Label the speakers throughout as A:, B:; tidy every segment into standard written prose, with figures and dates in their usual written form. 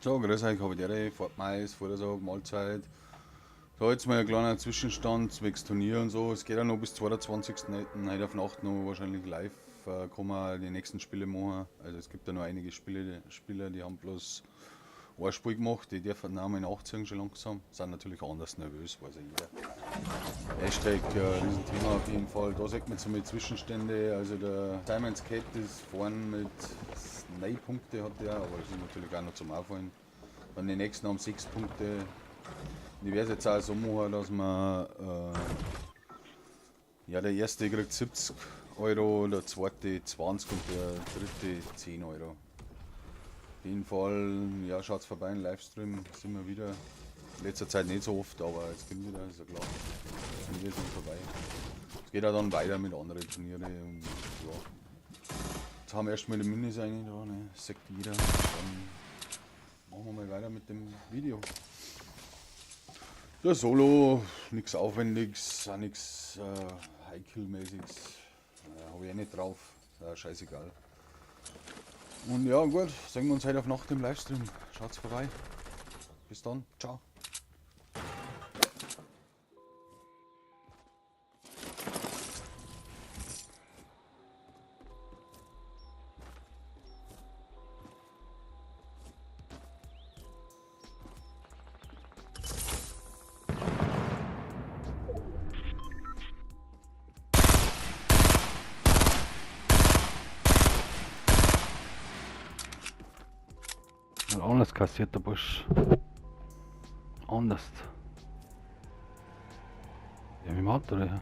A: So, grüß euch, habe die Fahrt Mais, Vordersag, Mahlzeit. So, jetzt mal ein kleiner Zwischenstand zwecks Turnier und so. Es geht ja noch bis 22.09. Heute auf Nacht noch wahrscheinlich live kann man die nächsten Spiele machen. Also es gibt ja noch einige Spieler, die haben bloß ein Spiel gemacht, die dürfen auch mal nachziehen schon langsam. Sind natürlich anders nervös, weiß ja jeder. Hashtag Riesenthema auf jeden Fall. Da sieht man jetzt einmal Zwischenstände. Also der Simon's Cat ist vorne mit 9 Punkte hat der, aber das ist natürlich auch noch zum Aufholen. Dann die nächsten haben 6 Punkte. Ich werde es jetzt auch so machen, dass man ja, der erste kriegt 70 Euro, der zweite 20 und der dritte 10 Euro. Auf jeden Fall, ja, schaut's vorbei im Livestream, sind wir wieder. In letzter Zeit nicht so oft, aber es kommt wieder, ist ja klar. Turniere sind vorbei. Es geht auch dann weiter mit anderen Turnieren und ja. Jetzt haben wir erstmal die Minis rein da, ne? Sagt jeder. Dann machen wir mal weiter mit dem Video. Der Solo, nichts Aufwendiges, auch nichts High-Kill-mäßiges. Habe ich eh nicht drauf, ist auch scheißegal. Und ja, gut, sehen wir uns heute auf Nacht im Livestream. Schaut's vorbei. Bis dann, ciao. Anders kassiert der Bursch. Anders. Ja, mit dem Auto, oder?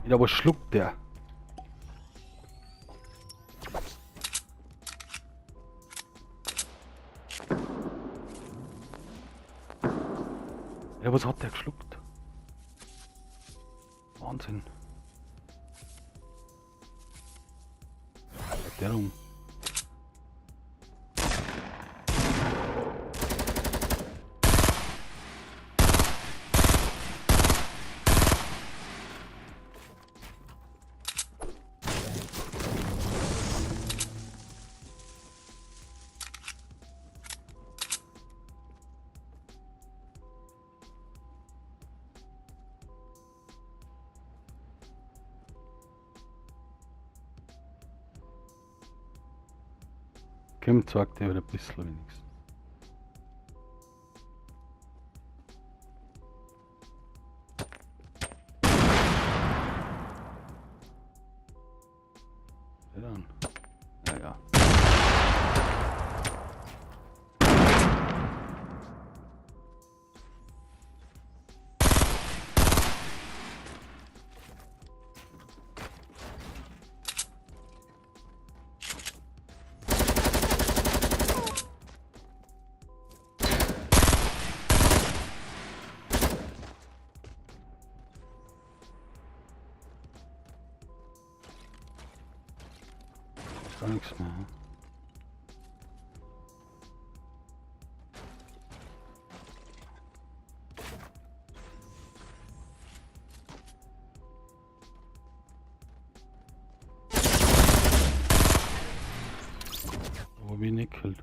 A: Ja, was schluckt der? Ja, was hat der geschluckt? Wahnsinn. Der rum. Kim zeigt dir ein bisschen wenigstens. Ja, dann. Ja, ja. Gar nichts mehr. Aber wenig halt.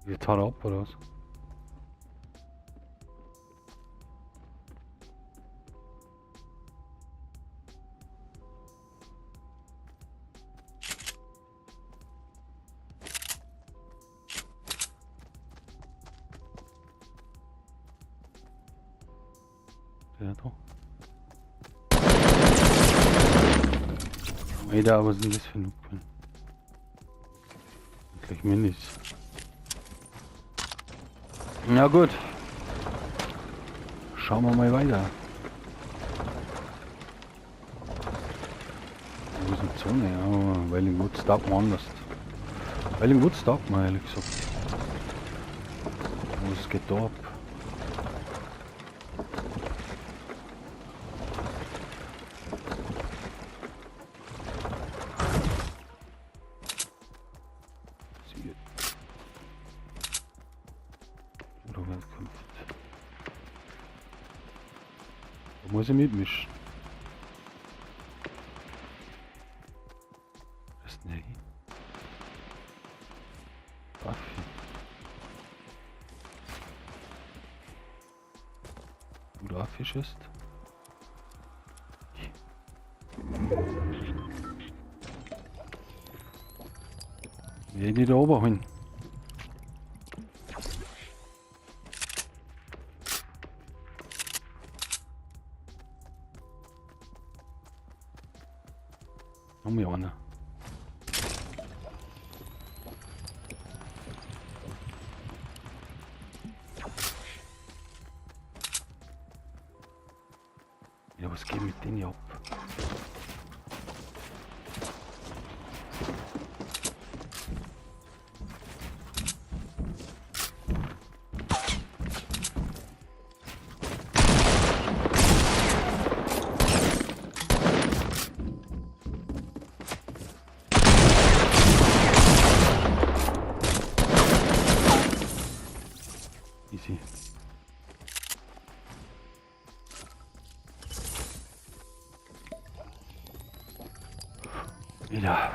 A: Jetzt haut er ab, oder was? Der da. Alter, was ist denn das für ein Loot? Gleich Minis. Na gut. Schauen wir mal weiter. Wo ist die Zone? Ja, Wailing Woods taugt mir anders. Wailing Woods taugt mir ehrlich gesagt. Was geht da ab? Oder wer kämpft? Da muss ich mitmischen. Was ist denn hier? Waffe. Wo der Fisch ist? Wie die da oben holen. Noch mehr einer. Ja, was geht mit denen hier ab? Easy. Ja.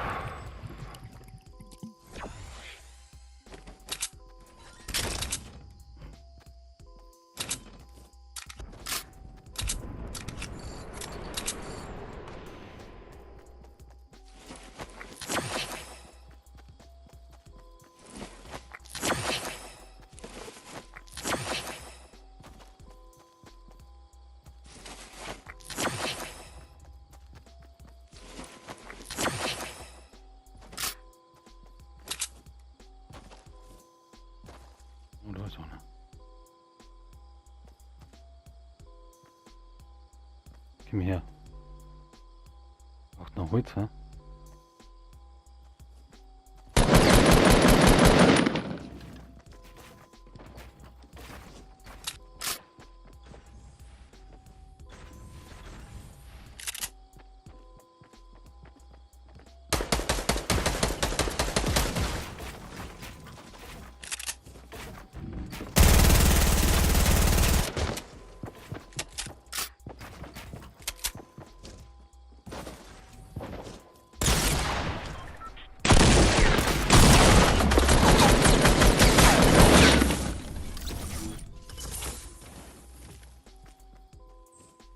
A: Oh, da ist einer. Komm her. Braucht noch Holz, hä?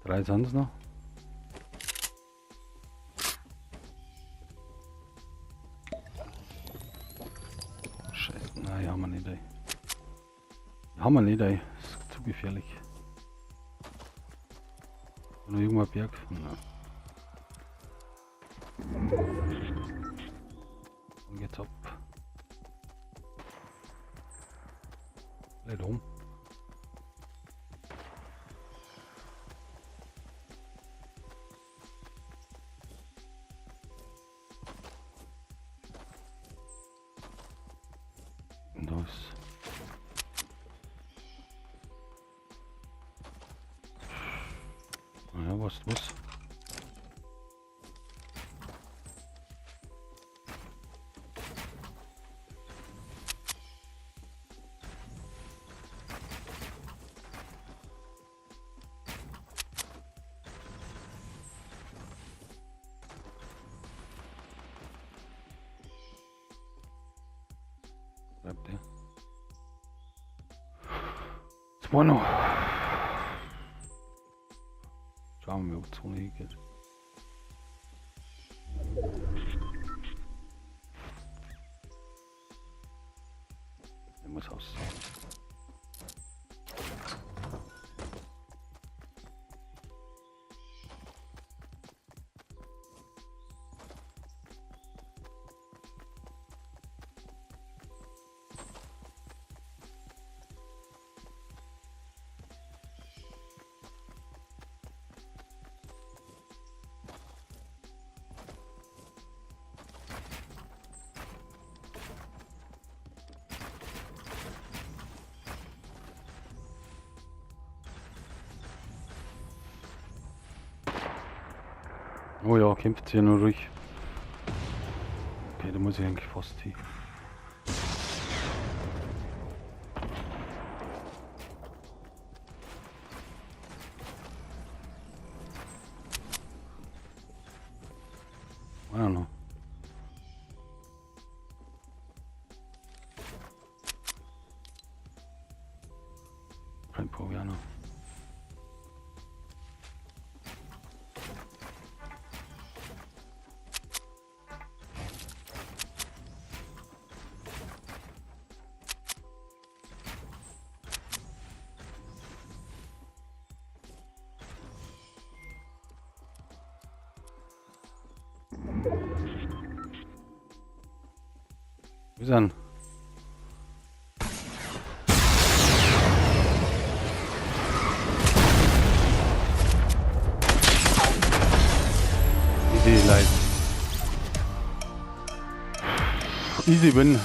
A: Drei sind es noch. Scheiße, nein, haben wir nicht, ey. Haben wir nicht, ey. Das ist zu gefährlich. Noch irgendwo ein Berg? Nein. Dann geht's ab. Nicht um. Das. Ja, was, was? Bleibt der? Zwei noch. Schauen wir mal, ob die Zone hingeht. Ich muss aus. Oh ja, kämpft sie ja noch ruhig. Okay, da muss ich eigentlich fast hin. Einer noch. Kein Provianer. Wo ist er denn? Easy, Leute. Easy win.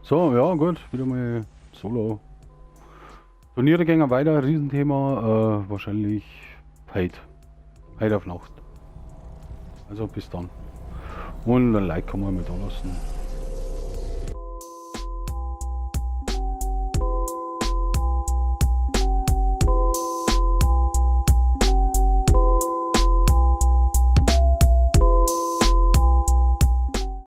A: So, ja, gut. Wieder mal Solo. Turniere gehen weiter, Riesenthema. Wahrscheinlich heute. Heute auf Nacht. Also bis dann. Und ein Like kann man mit da lassen.